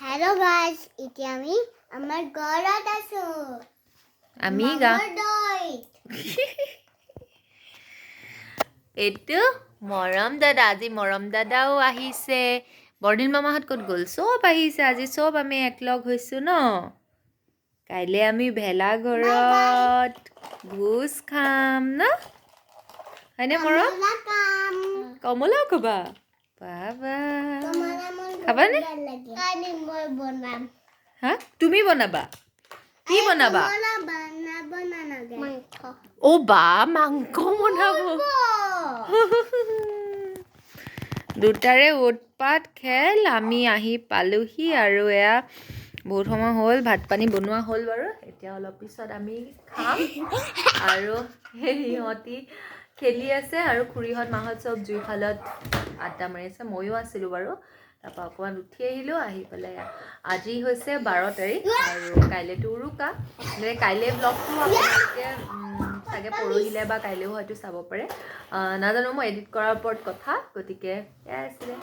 Hello' guys, এতিয়া আমি আমাৰ ঘৰত আছো। আমি গা মঙলদৈত। এইটো মৰম দাদা। আজি মৰম দাদাও আহিছে। বৰ্ণিল মামাহঁত ক'ত গ'ল? চব আহিছে আজি, চব আমি একলগ হৈছোঁ ন। কাইলৈ আমি ভেলাঘৰত ভোজ খাম ন? হয়নে মৰম? কমলা খাম। কমলাও খাবা? বাবা। কমলা মোৰ বহুত খাবানে? ভাল লাগে। কালি মই বনাম। হা, তুমি বনাবা? কি বনাবা? কমলা বনাব নালাগে। মাংস। অ' বা, মাংস বনাব। দুটাৰে উৎপাত খেল। আমি আহি পালোহি আৰু এয়া বহুত সময় হ'ল, ভাত পানী বনোৱা হ'ল বাৰু। এতিয়া অলপ পিছত আমি খাম আৰু সেই সিহঁতি খেলি আছে আৰু খুৰীহঁত, মাহঁত চব জুইশালত আড্ডা মাৰি আছে। ময়ো আছিলোঁ বাৰু, তাৰপৰা অকণমান উঠি আহিলোঁ। আহি পেলাই আজি হৈছে 12 তাৰিখ আৰু কাইলৈতো উৰুকা। গতিকে কাইলৈ ব্লগটো আপোনালোকে চাগে পৰহিলে বা কাইলৈও হয়তো চাব পাৰে, নাজানো, মই এডিট কৰাৰ ওপৰত কথা। গতিকে এয়াই আছিলে।